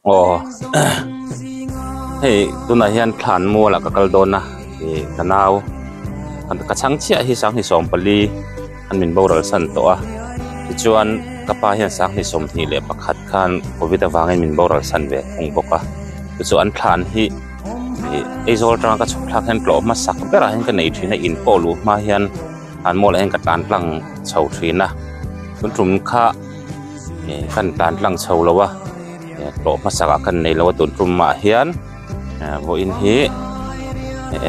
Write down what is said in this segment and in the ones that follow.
Aw hei tunah hian thlan mual ah ka kal dawn a ih ka nau ka chhang chiah hi sanghnih sawm pali an min boral san tawh a tichuan ka pa hian sanghnih sawmhnih leh pakhat khan covid avangin min boral san ve thung bawk a chu chu an thlan hi ih Aizawl atanga ka chhuk thlak hian tlawh hmasak berah hian ka nei thin a in pawh luh hma hian thlan mual ah hian ka tlan tlang chho thin a tun tum kha ih kan tlan tlang chho lo a. Tlawh hmasak ah khan nei lo a tun tumah hian vawiin hi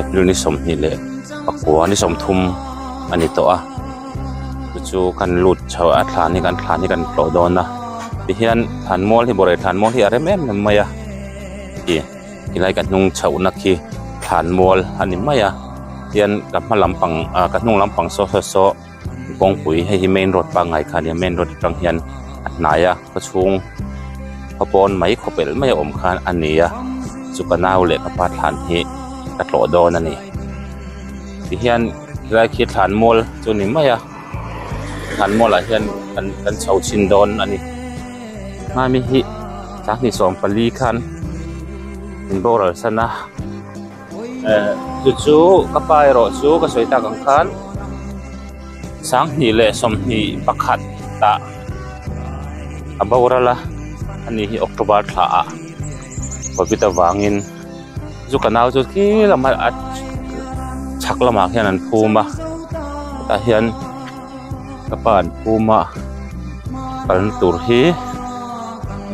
April ni sawmhnih leh pakua ni sawmthum a ni tawh a chu chu kan lut chho a thlan hi kan thlan hi kan tlawh dawn a tihian thlan mual hi bawrei thlan mual hi a rem em em mai a ih tilai ka hnung chhohna khi thlan mual a ni mai a tihian ka hma lampang ah ka hnung lampang saw saw saw kawngpui hei hi main road pangngai kha a nia main road atang hian a hnai a khaw chhung khaw pawn mai khaw pelh mai a awm khan a ni a chu ka nau leh ka pa thlan hi ka tlawh dawn a ni tihian helai khi thlan mual chu a ni mai a thlan mual ah hian kan kan chho chhin dawn a ni hmami hi sanghnih sawm pali khan in boral san a. Chu chu ka pa erawh chu ka sawi tak ang khan sanghnih leh sawmhnih pakhat ah a boral a ani hi October thla ah covid avangin chu ka nau chu khi lamah a chhak lamah khian an phum a tah hian ka pa an phum a kalna tur hi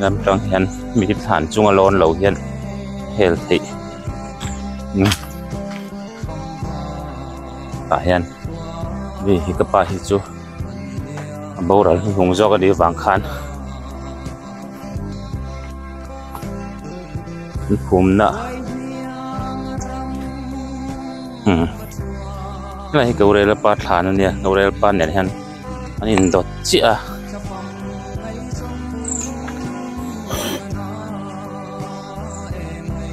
lam tang hian mi thlan chunga lawn lo hian hel theih tah hian mi hi ka pa hi chu a boral hnuhnung zawk a nih avang khan an phumna umm helai hi Gaurela pa thlan a nia Gaurela pa nen hian an indawt chiah a.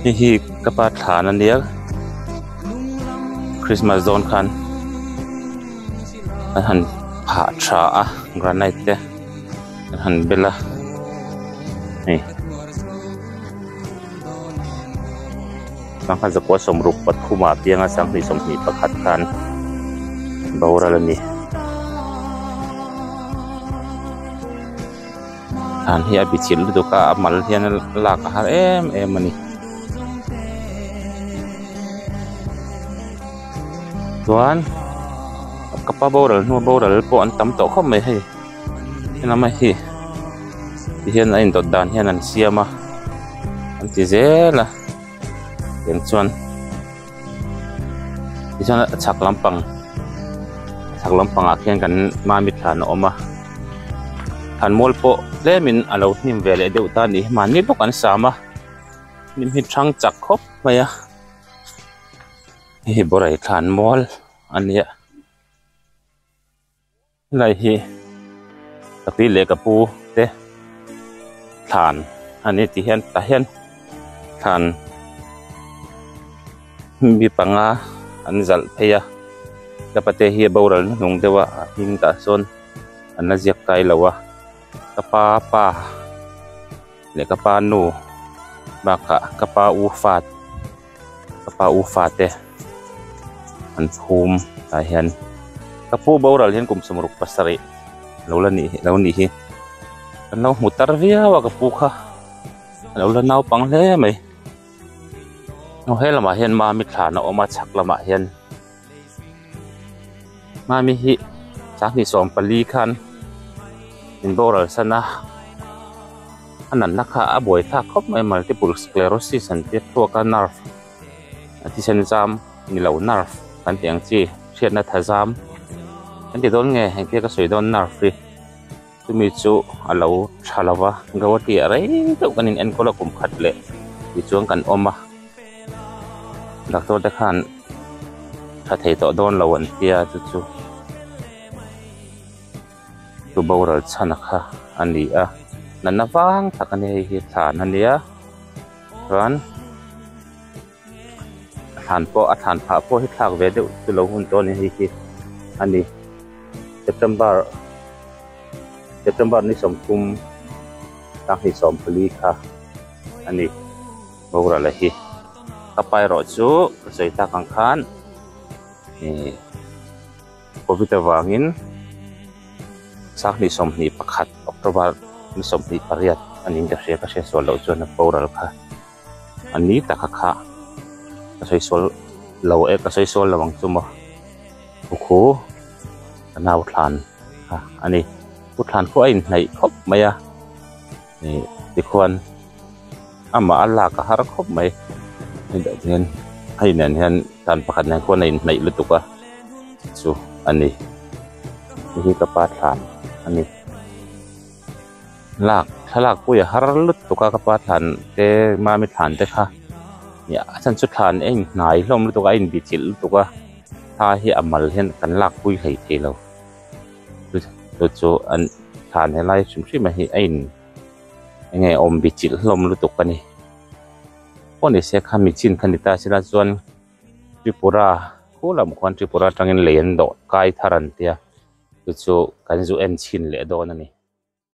Hei hi ka pa thlan a nia Christmas dawn khan an han phah tha a granite te an han bel a hei sangha zakua sawmruk pathum ah pianga sanghnih sawmhnih pakhat khan boral a ni. Thlan hi a bi chilh lutuk a a mal hian a lak a har em em a ni. Chuan ka pa boral hnu boral pawh an tam tawh khawp mai hei helama hi tihian a indawt dan hian an siam a an ti zel a tiang chuan. Tichuan a chhak lampang a chhak lampangah khian kan mami thlan a awm a thlan mual pawh tlemin a lo hnim ve leh deuh ta a ni mahni bawk an sam a hnim hi thang chak khawp mai a hei hi bawrei thlan mual a nia. Helai hi ka pi leh ka pu te thlan a ni tih hian tah hian thlan mi panga an zalh phei a ka pate hi a boral hnuhnung deuh a a hming tah sawn an la ziak kai lo a ka pa pa leh ka pa nu bakah ka pa u fa ka pa u fate an phum tah hian ka pu boral hian kum sawmruk pasarih lo la nih lo nih hi kan lo hmu tar viau a ka pu kha a lo la naupang hle mai aw he lamah hian mami thlan a awm a chhak lamah hian mami hi sanghnih sawm pali khan in boral san a. A natna kha a buai thlak khawp mai multiple sclerosis an tia thluak a nerve a thisen zam ni lo nerve kan tih ang chi hriatna tha zam kan ti dawn nge engtia ka sawi dawn nerve hi chumi chu a lo tha lo va Guwahati ah rei deuh kan in enkawl a kum khat leh tichuan kan awm a doctor te khan tha thei tawh dawn lo an tia chu chu. Chu boral chhana kha a ni a natna vang tak a ni hei hi thlan a nia chuan a thlan pawh a thlan phah pawh hi thlak ve deuh chu lo hun tawh a ni hei hi a ni September September ni sawmthum sanghnih sawmpali kha. a ni boral a hi ka pa erawh chu ka sawi tak ang khan ihh covid avangin sanghnih 21 october ni 28 a niin ka hria ka hriat sual loh chuan a boral kha a ni taka kha ka sawi sual lo e ka sawi sual lo ang chu maw khu ka nau thlan kha a ni pu thlan khu a inhnaih khawp mai a ih tikhuan amah a lak a har khawp mai hetah hian hei nen hian thlan pakhat nen khuan a inhnaih lutuk a chu a ni hei hi ka pa thlan a ni lak thlalak pui a har lutuk a ka pa thlan te mami thlan te kha a chhan chu thlan a inhnai hlawm lutuk a a inbichilh lutuk a thla hi a mal hian kan lak pui hlei thei lo chu chu an thlan helai hrim hrim a hi a in enge awm bichilh hlawm lutuk a ni pawh ni se kha mi chin kha ni ta sela chuan Tripura khu lam khuan Tripura atangin lei an dawh kai thar an tia chu chu kan zu en chhin leh dawn a ni.